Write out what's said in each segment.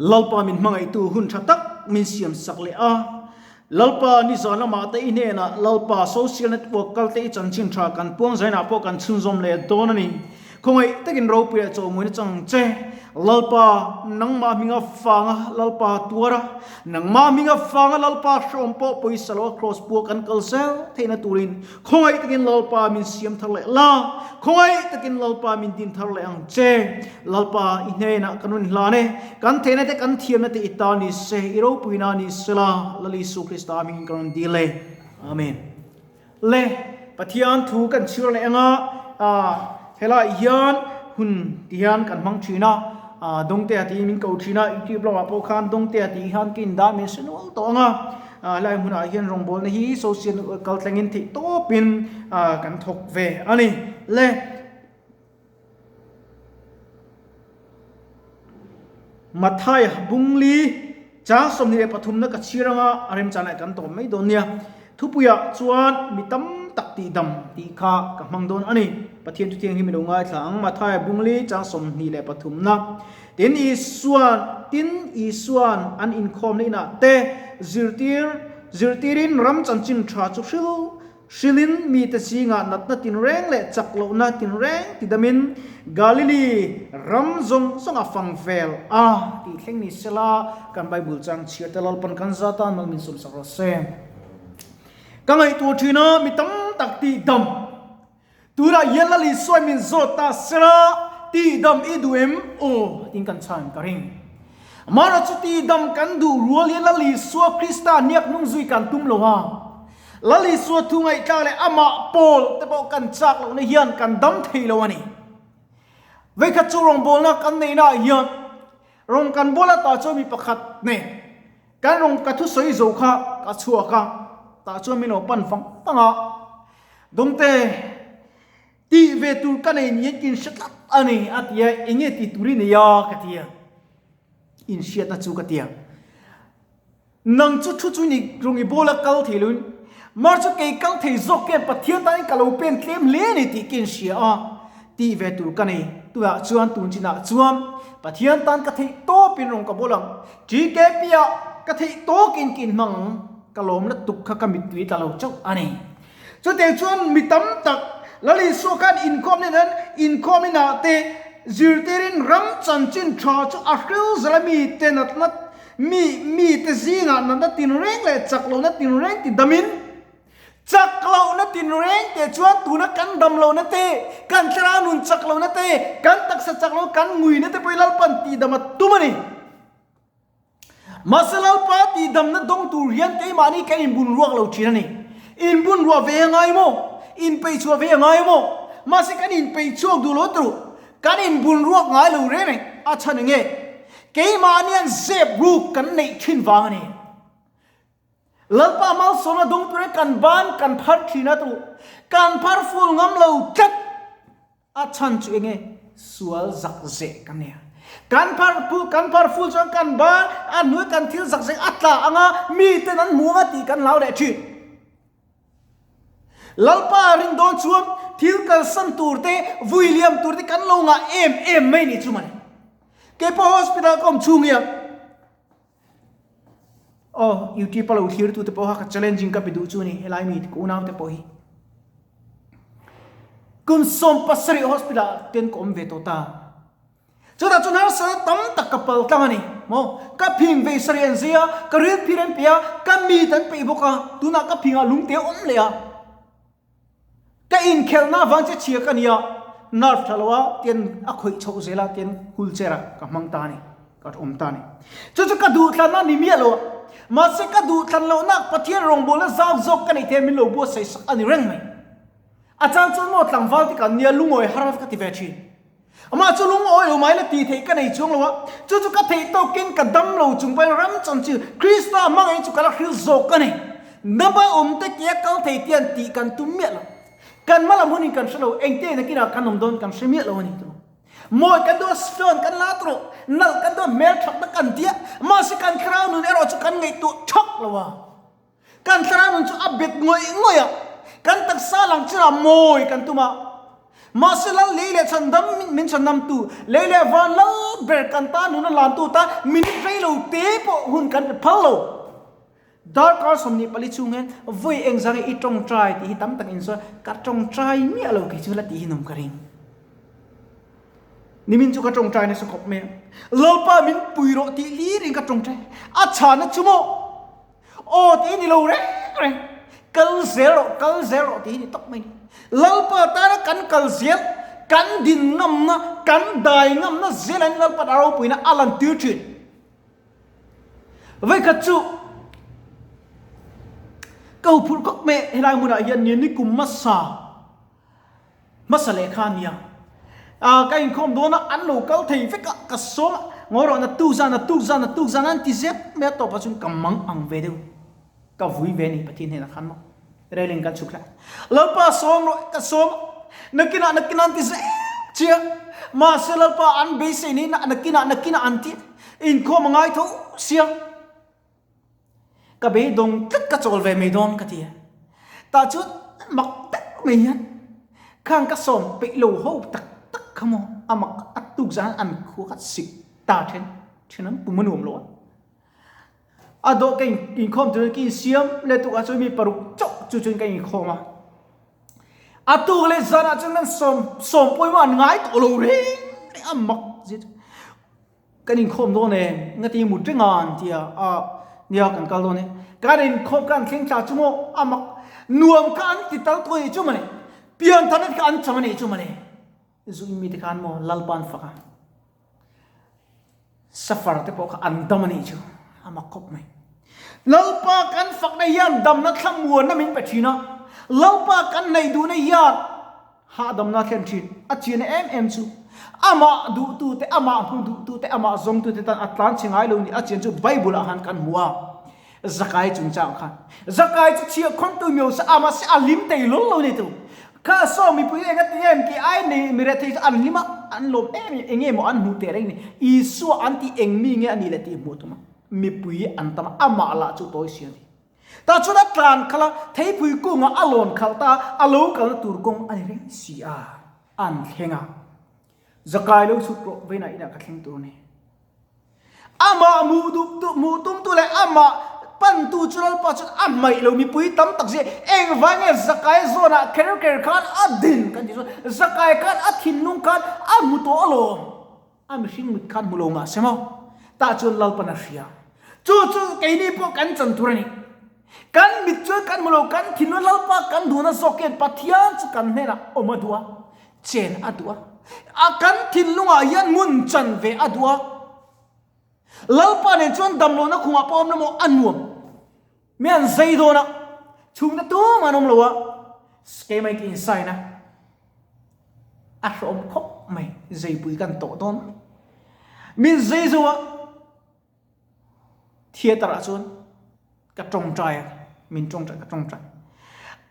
Lalpa min hmangaihtu hun tha tak min siam sak leh a. Lalpa nizan lamah te i hnenah Lalpa social network kal te i chanchin tha kan puang zainah pawh kan chhunzawm leh dawn a ni. Khawngaih takin ropui leh chawhmuina chang che. Lalpa, nangmah hminga fanga Lalpa tuara, nangmah hminga fanga Lalpa hrawm pawh pawisa loa kraws pua kan kal zel theihna turin khawngaih takin Lalpa min siam thar leh la, khawngaih takin Lalpa min din thar leh ang che. Lalpa, i hnenah kan rawn hlan e, kan theihna te kan thiamna te i ta ni se, i ropuina ni sela, Lal Isu Krista hmingin ka rawn dil e. Amen. Le, Pathian thu kan chhiar leh anga helai hian hun ti hian kan hmang thin a, Dawngtea tiin min ko thin a, YouTube lamah pawh khan Dawngtea tih hian ka indah min hre nual tawh ang a, helai hmunah hian rawngbawlna hi social network kal thlengin theih tawpin kan thawk ve a ni. Le. Matthai Bungli chang 23 na ka chhir anga a remchanah kan tawm mai dawn nia. Thupuiah chuan mi tam tak tihdam tih kha ka hmang dawn a ni. Pathian thuthiang hi mi lo ngaithla ang. Matthai Bungli chang 23 na. Tin Isuan tin Isuan an inkhawmna inah te zirtir zirtirin ram chanchin tha chu hril Hrilin mite zingah natna tinreng leh chak lohna tinreng tidamin Galili ram zawng zawng a fang vel a tih thleng ni sela, kan Bible chang chhiar te Lalpan kan za tan mal min sawmsak rawh se. Ka ngaihtuah thin a, mi tam tak tihdam tunah hian Lal Isua min zawt ta sela, tihdam i duh em? Aw tiin kan chhan ka ring. Amaherawhchu chu tihdam kan duh rual hian Lal Isua Krista hniak hnung zui kan tum lo a. Lal Isua thu ngaihtlak leh amah pawl te pawh kan chak lohna hian kan dam thei lo a ni. Vawikhat chu rawngbawlna kan neihnaah hian rawng kan bawl a tah chuan mi pakhat nen kan rawng ka thusawi zo kha ka chhuak a, tah chuan min lo pan vang vang a, Dawngte, tih ve tur ka nei niin ka inhre tlat a ni a ti a, eng nge tih tur i nei a ka ti a, inhriatna chu ka ti a. Nang chu thu chu ni rung i bawla kal thei loin mar chu kei kal thei zawk hian Pathian tanin ka lo pen tlem hle a ni tih ka inhria a, tih ve tur ka nei. Tunah chuan tun chinah chuan Pathian tan ka theih tawpin rung ka bawl ang. TKP ah ka theih tawkin ka inhmang ang. Ka lawm lutuk kha ka mittui ta lo chauh a ni. Chutiang chuan mi tam tak Lal Isua khan inkhawm nen inkhawm inah te zirtirin ram chanchin tha chu a hril zel a mite natna Mi mite zingah natna tinreng leh chak lohna tinreng ti damin, chak lohna tinreng teh chuan tuna kan dam lohna te, kan thlarau nun chak lohna te, kan taksa chak lohna, kan nguina te pawh hi Lalpan tihdam a tum a ni. Mahse Lalpa tihdamna dawng tur hian keimahni kan inbun ruak lo thin a ni. Inbun ruah ve a ngai maw? Inpeih chhuah ve a ngai maw? Mahse kan inpeih chhuak duh lo tawh. Kan inbun ruak ngai lo reng reng a chhan enge? Keimahni an zep ruk kan neih thin vang a ni. Lalpa malsawmna dawng turin kan ban kan phar thin a tu kan phar ful ngam lo tlat a chhan chu enge? Sual zak zeh kan nia. Kan phar pu kan phar ful chuan kan ban a hnuai kan thil zak zeh a tla anga miten an hmu anga tih kan hlau leh thin. Lalpa rin dawn chuan thil kalsan tur te, vui liam tur te kan lo ngah em em mai ni chu mawle. Kei pawh hospital ka awm chhung hian aw YouTube a lo thlir tu te pawh kha ka challenging ka pe duh chu ni helai mi ka unau te pawh hi. Kum 17 hospital ah ten ka awm ve tawh ta. Chutah chuan harsatna tam tak ka pal tlang a ni maw? Ka phing vei sarih an zai a, ka ril phir an pe a, ka mit an peih bawk a, tunah ka phingah lungte a awm leh a. Ka inkhelhna avang che chhia ka ni a, nerve tha lo a tian a khawih chhoh zel a tian wheelchair ah ka hmang ta a ni, ka awm ta a ni. Chu chu ka duhthlanna a ni miah lo a, mahse ka duhthlan lohna Pathian rawngbawlna zau zawk ka neih theih min lo buatsaih sak a ni reng mai. A chang chuan maw tlangval te kan nia lungawi har ka ti ve thin. Amah chu lungawi lo mai la tih theih ka nei chuang lo a, chu chu ka theih tawkin ka dam lo chung pawhin ram chan chu Krista hmangaih chu ka la hril zawk a ni. Napa awm te kia kal thei tian tih kan tum miah lo. Kan hma lam hunin kan hre lo, engte nakinah kan awm dawn kan hre miah lo a ni tawh. Mawi kan duh a, stone kan la tawh, nalh kan duh a, hmel thatna kan tia, mahse kan thlarau nun erawh chu kan ngaihtuah thak lo a. Kan thlarau nun chu a bet ngawih ngawih a, kan taksa lang chirah mawi kan tum a. Mahse lal lei leh chhandam min chhandamtu, lei leh van lal ber kan tan hun a hlantu tan minute rei lo te pawh hun kan pe phal lo. Darkar 24 chhung hian vawi engzah nge i tawngtai tih hi tam tak in sawi, ka tawngtai miah lo kei chu la tih hi nawm ka ring. Nimin chu ka tawngtai nasa khawp mai a, Lalpa min pui rawh tih hlir in ka tawngtai, a chhana chu maw? Aw tih hi ni lo reng reng, kal zel rawh, kal zel rawh tih hi ni tawp mai ni. Lalpa tana kan kal zel, kan din ngamna, kan dai ngamna zelain Lalpa a ropuina a lantir thin. Vawikhat chu ka huphurh khawp mai helai hmunah hian ni ni kum hmasa hmasa leh kha ania ah ka inkhawm dawn a an lo kal thei vek a ka sawm a ngawi rawh na tuk zan na tuk zan na tuk zan an ti zet mai a tawpah chuan ka mang ang ve deuh ka vui ve a ni Pathian hnenah khan maw railing kan chhuk hlai Lalpa sawm rawh ka sawm a nakinah nakinah an ti zel chiah mahse Lalpa an beisei nei na nakinah nakinah an ti inkhawm a ngai tho sia ka beidawng tlat ka chawl ve mai dawn ka ti a tah chuan mak tak mai hian khang ka sawm peih lo ho tak tak kha maw a mak a tuk zan an khua kha sik ta then then an pum a nuam lo a. A dawh ka inkhawm turin ka insiam leh tukah chuan mi paruk chauh chu chuan ka inkhawm a. A tuk leh zanah chuan kan sawm sawm pawimawh an ngai tawh lo reng reng a mak zia chu. Kan inkhawm dawn e, ngati mut reng a an ti a, a nia kan kal dawn e. Kan inkhawm kan thleng thla chu maw a mak nuam kha an ti tal tawh a nih chu mawle, piantharna te kha an cham a nih chu mawle. Zu in mite khan maw Lalpa an fak a. Safar te pawh kha an dam a nih chu a mak khawp mai. Lalpa kan fakna hian damna thlamuanna min pe thin a, Lalpa kan neih duhna hian hahdamna a thlen thin. A chianna em em chu amah duhtute, amah hmu duhtute, amah zawngtute tan a tlan chhe ngai lo ni. A chian chu Bible ah khan kan hmu a, Zakai chungchang khan. Zakai chu chhiah khawntu miosa a, mahse a hlim thei hlawl lo ni tu. Kha saw mipui eng a ti em tih ai nei mi rethei chu an hlim a, an lawm em em, eng nge maw an hmuh teh reng ni. Isua an tih eng mi nge a nih leh tih hmuh tum a, mipui an tam a, amah lah chu tawi si a ni. Tah chuan a tlan khalh a, theipui kungah a lawn khalh ta a, a lo kalna tur kawng a ni reng si a, an thleng a. Zakai lo chhuk rawh, vawiinah inah ka thleng tur a ni. Amah hmuh duh tu hmuh tum tu leh amah pan tu chu Lalpa chuan a hmaih lo mipui tam tak zia engvai nge Zakai zawnah kher kher khan a din kan tih chuan Zakai khan a thinlung khan a hmu tawh alawm a mihring mit khan hmu lo mahse maw tah chuan Lalpan a hria chu chu keini pawh kan chan tur a ni kan mit chuan kan hmu lo kan thinlung Lalpa kan duhna zawk hian Pathian chu kan hnenah awm a duh a Chen a duh a, a kan thinlungah hian ngun chan ve a duh a. Lalpa nen chuan damlohna khumah pawh awm lo maw a nuam. Mi an zai dawn a, chhungte tumah an awm lo a, keimah ka insign a, a hrehawm khawp mai, zeipui kan tawh dawn mai. Min zai zo a, theatre ah chuan ka tawngtai a, min tawngtai ka tawngtai.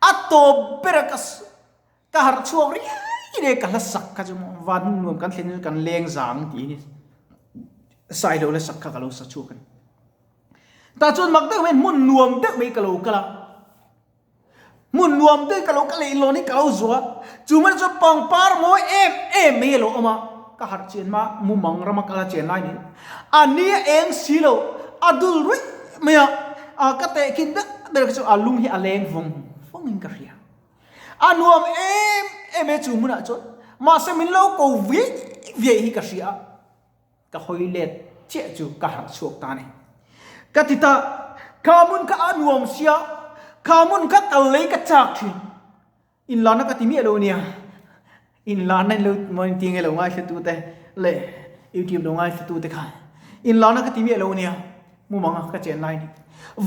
A tawp ber a ka Ka harh chhuak riai riai ka hla sak kha chu maw van hmun nuam kan thlen chu kan leng zang tih hi sai lo la sak kha ka lo sa chhuak a ni. Tah chuan mak deuh hian hmun nuam deuh mai ka lo kal a, hmun nuam deuh ka lo kal leh lawn hi ka lo zuah a, chu hmun chu pangpar mawi em em mai a lo awm a, ka harh chian hma mumang rama kal a chen lai niin a ni a eng si lo a dul ruih mai a, ka tehkhin ber ber kha chu a lung hi a leng vawng vawngin ka hria. A nuam em em e chu hmunah chuan mahse min lo ko viai viai hi ka hria a, ka hawi let chiah chu ka harh chhuak ta a ni. Ka ti ta, kha hmun kha a nuam sia, kha hmun kha kal lei ka chak thin. Inlarna ka ti miah lo nia, inlarna in lo maw ti nge lo ngaithla te leh YouTube lo ngaithla te kha inlarna ka ti miah lo nia. Mumang a ka chen lai ni.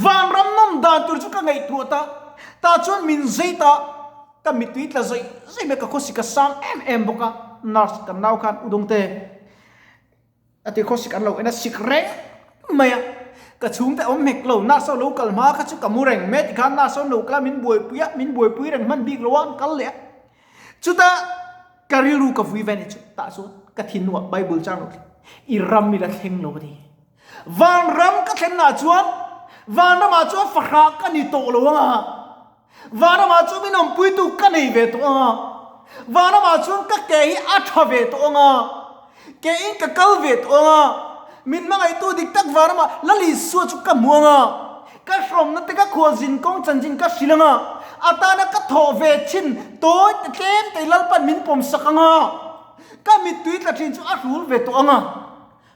Vanram nawm dan tur chu ka ngaihtuah ta, tah chuan min zei ta, ka mittui tla zaih zaih mai, ka khawsik a sang em em bawk a, nurse kan nau khan Udawngte a ti khawsik an lo en a sik reng mai a, ka chhungte awm hmek lo, nurse ho lo kal hma kha chu ka mu reng mai tikhan nurse ho an lo kal a min buaipui a, min buaipui reng hman bik lo a an kal leh a, chutah ka rilru ka vui ve a ni chu, tah chuan ka thinlungah Bible chang lo thleng, i ram i la thleng lo a ti. Vanram ka thlenna chuan vanramah chuan fahrah ka ni tawh lo anga, vanramah chuan min awmpuitu ka nei ve tawh anga. Vanramah chuan ka ke hi a tha ve tawh ang a, ke in ka kal ve tawh ang a, min hmangaihtu dik tak Vanramah Lal Isua chu ka hmu ang a, ka hrawmna te ka khualzin kawng chanchin ka hrilh ang a, a tana ka thawh ve thin tawi te tlem te Lalpan min pawmsak ang a, ka mittui tla thin chu a hrul ve tawh ang a.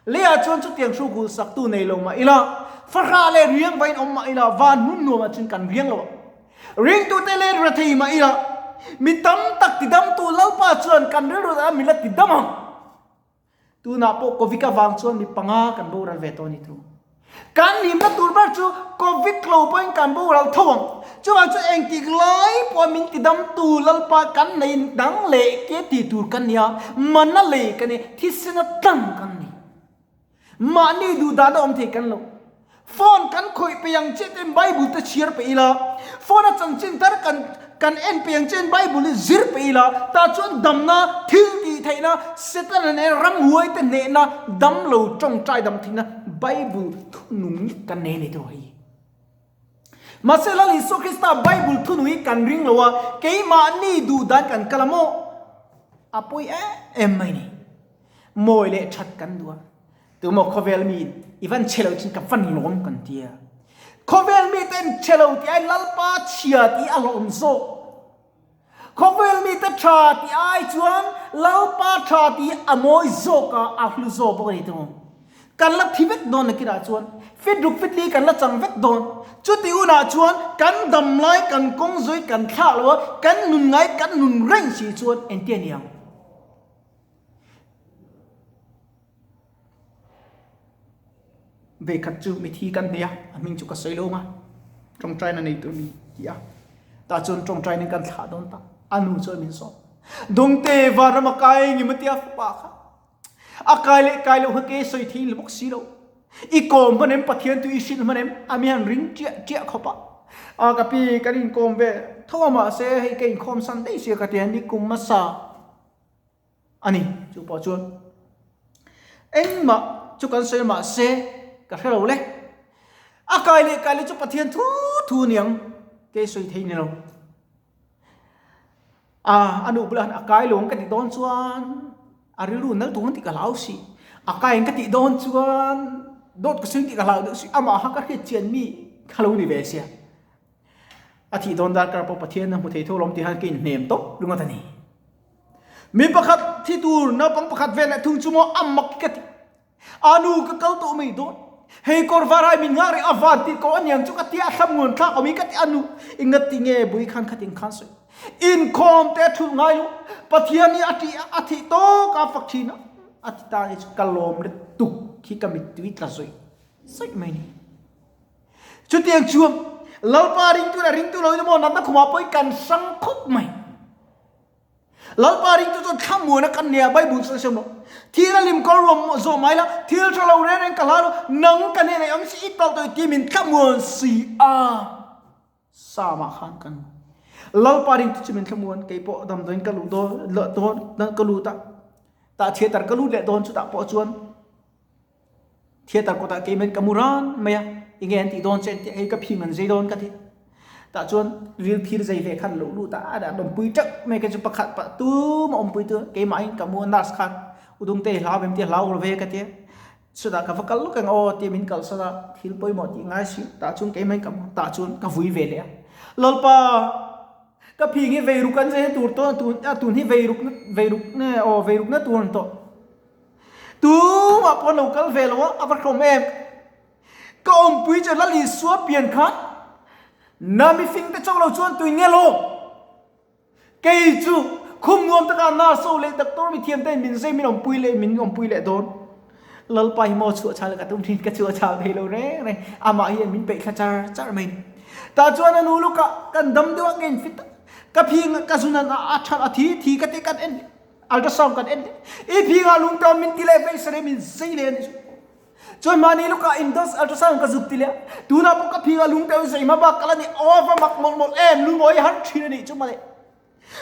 Leiah chuan chutiang hruk hul saktu nei lo mah ila, fahrah leh riang vain awm mah ila, van hmun nuamah chuan kan riang lo ang. Ringtute leh rethei mah ila, mi tam tak tidamtu Lalpa chuan kan rilru ah min la tidam ang. Tunah pawh Covid avang chuan mi panga kan boral ve tawh a ni thu. Kan hlimna tur ber chu Covid lo pawhin kan boral tho ang. Chuvang chu engtik lai pawh min tidamtu Lalpa kan nei dang leh ke tih tur kan ni a, mana lei kan ni, thisena tlang kan ni. Mahni duh dan a awm thei kan lo. Phone kan khawih peih ang chiah ten Bible te chhiar peih ila, phone a chanchin thar kan kan en peih ang chiah in Bible hi zir peih ila, tah chuan damna, thil tih theihna, Setana nen ramhuai te hnehna, dam lo tawngtai dam theihna Bible thunung kan nei nei tur hei. Mahse Lal Isua Krista Bible thunung hi kan ring lo a, keimahni duh dan kan kal a maw? A pawi em em mai ni. Mawi leh that kan duh a. Tumaw khawvel mi i van chhe lo chin ka van lawm kan tia. Khawvel mi ten chhe lo ti ai Lalpa chhia ti a lawm zawk. Khawvel mi te tha ti ai chuan Lalpa tha ti a mawi zawk a, a hlu zawk bawk a ni tumaw. Kan la thi vek dawn nakinah chuan fit ruk fit li kan la chang vek dawn. Chuti hunah chuan kan dam lai kan kawng zawi kan thlak lo a, kan nun ngai kan nun reng si chuan engtia ni ang? Vekhat chu mithi kan hmeh a, a hming chu ka sawi lo ang a, tawngtaina nei tur mi ti a, tah chuan tawngtaina kan thlah dawn ta, a nu chuan min sawm. Dawngte vanram a kai engemaw tia fapa kha a kai leh kai loh kha ke sawi thei la bawk si lo. I kawm hman em Pathian chu i hrilh hman em a mi han ring chiah chiah khawp a, a ka pi kan inkawm ve tho a mahse hei ka inkhawm san daih sia ka ti a ni kum hmasa. A ni, chu pawh chuan engmah chu kan sawi mah se ka hre lo le. A kai leh kai leh chu Pathian thu thu niang kei sawi thei ni lo. A, a nu bulah a kai lo ang ka tih dawn chuan a rilru nal tur ang tih ka hlau si. A kai ang ka tih dawn chuan dawt ka sawi tih ka hlau deuh si. Amah kha ka hriat chian mi kha lo ni ve sia. A thih dawn darkar pawh Pathian a hmu thei tho lawm tih hian ka inhnem tawp ringawt a ni. Mi pakhat thi tur naupang pakhat vel leh thung chu maw a mak ka ti. A nu ka kal tawh mai dawn. Hei kawr var ai min nghak reng a van tih ko aniang chu ka ti a thlam nguan thlak awm hi ka ti a nu inga ti nge bui khan khatin khan sawi. Inkhawm te a thulh ngai lo. Pathian hi a ṭih a, a thih tawk a fak ṭhin a. A ti ta ni chu ka lawm lutuk hi ka mittui tla zawih zawih mai ni. Chutiang chuan Lalpa ringtu leh ringtu lo emaw natna khumah pawhin kan hrang khawp mai. Lalpa ringtu chuan thlamuana kan nia Bible chuan a sawi maw? Thil a lim kawr ruam zawh mai la, thil tha lo reng reng ka hla lo, nang ka hnenah i awm si i talh tawh i ti min thlamuan si a. Samah khan kan Lalpa ringtu chu min thlamuan, kei pawh damdawiin ka luh dawn, dawn ka lut a, tah theatre ka lut leh dawn chutah pawh chuan Theatre kawtah keimahin ka mu ran mai a, enge an tih dawn che an tih a, hei ka phim an zei dawn ka ti. Tah chuan ril phir zei ve khan lo lut a, a dah awmpui teuh mai kei chu pakhat pah tum a awmpui tu keimahin ka mu a nurse khan Udungte i hlau em tia hlau lo ve ka ti a, chutah ka va kal lawk ang aw tia min kalsan a, thil pawimawh tih ngai si tah chuan keimahin ka mu a, tah chuan ka vui ve leh a. Lalpa ka phing hi veiruk an zei tur tawh a tun hi veiruk veiruk nge aw veiruk na tur an tawh. Tumah pawh an lo kal ve lo a, a va hlawm em? Ka awmpui che Lal Isua pian khan na mifing te chauh lo chuan tui nge lo? Kei chu khum nuam takah nurse ho leh doctor mithiam te min zai min awmpui leh min awmpui leh dawn. Lalpa hi maw chhuah chhal ka tum thin ka chhuah chhal thei lo reng reng amah hian min peih thla char char mai ni. Tah chuan a nu lukah kan dam deuh a nge fit a ka phing ka zun a that a thi thi ka ti kan en Ultrasound kan en i phinga lungtam min ti leh vei sare min zei le ani chu. Chuan mahni luka indos ultrasound ka zuk ti leh tuna pawh ka phinga lungtam zei ma bak kala ni over mak mawlh mawlh em lungawi har thin ani chu male.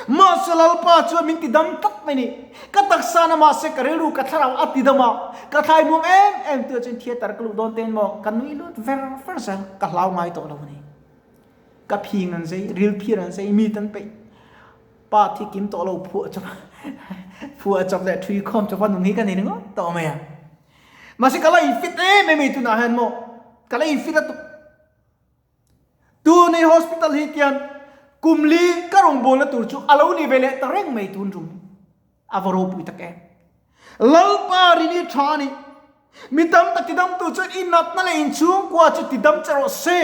Mahse Lalpa chuan min ti dam tlat mai ni. Ka taksa na mahse ka rilru ka thlarau a ti dam a ka thlai muang em em tu chuan theater ka luh dawn ten maw ka nui lut ver ver zel ka hlau ngai tawh lo ani. Ka phing an zei ril phir an zei mi tan peih. Pa thi kim tawh lo phuah chawp phuah chawp leh thui khawm chawp a nung hi ka nei ringawt tawh mai a. Mahse ka la in fit em em ei tunah hian maw ka la in fit a tuk. Tun hei hospital hi tian kum li ka rawngbawlna tur chu a lo ni ve leh ta reng mai tun rum. A va ropui tak em. Lalpa rini tha a ni. Mi tam tak tidamtu chuan i natna leh inchhungkua chu tidam che rawh se.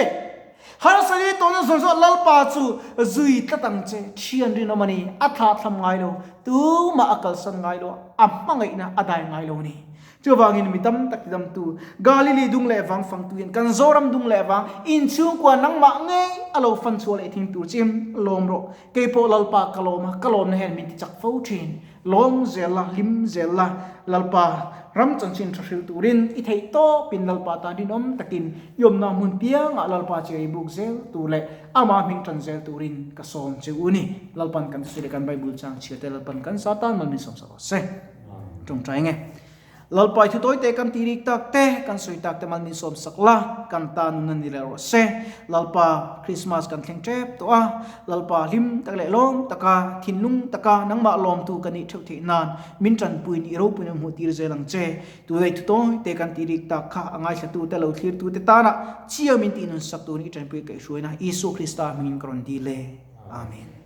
Harsani tawhna zawng zawng Lalpa chu zui tlat ang che. Thian rinawm a ni. A thlahthlam ngai lo. Tumah a kalsan ngai lo. A hmangaihna a dai ngai lo a ni. Chuvangin mi tam tak tidamtu, Galili dung leh vang fangtu hian kan Zoram dung leh vang inchhungkua nangmah ngei a lo fan chhuah leh thing tur chin lawm rawh. Kei pawh Lalpa ka lawm a, ka lawmna hian min tichak fo thin. Lawm zel la, hlim zel la, Lalpa ram chanchin tha hrilh turin i theih tawpin Lalpa tan rinawm takin i awmna hmun piangah Lalpa che i buk zel tur leh amah hming tan zel turin ka sawm che u ni. Lalpan kan thusawi leh kan Bible chang chhiar te Lalpan kan Satan mal min sawm sak rawh se. Tawngtai nge. Lalpai thu tawi te kan tirik tak te, kan sawi tak te mal min sawm sak la, kan ta nun a ni leh rawh se. Lalpa Christmas kan thleng tep tawh a, Lalpa hlim tak leh lawm taka, thinlung taka nangmah lawmtu ka nih theuh theih nan min tanpuiin i ropui nan hmuh tir zel ang che. Tunei thu tawi te kan tirik tak kha a ngaithlatu te lo thlirtu te tana chiau min tih nun sak turin i tanpui kaihhruaina Isua Krista hmingin ka rawn dil e. Amen.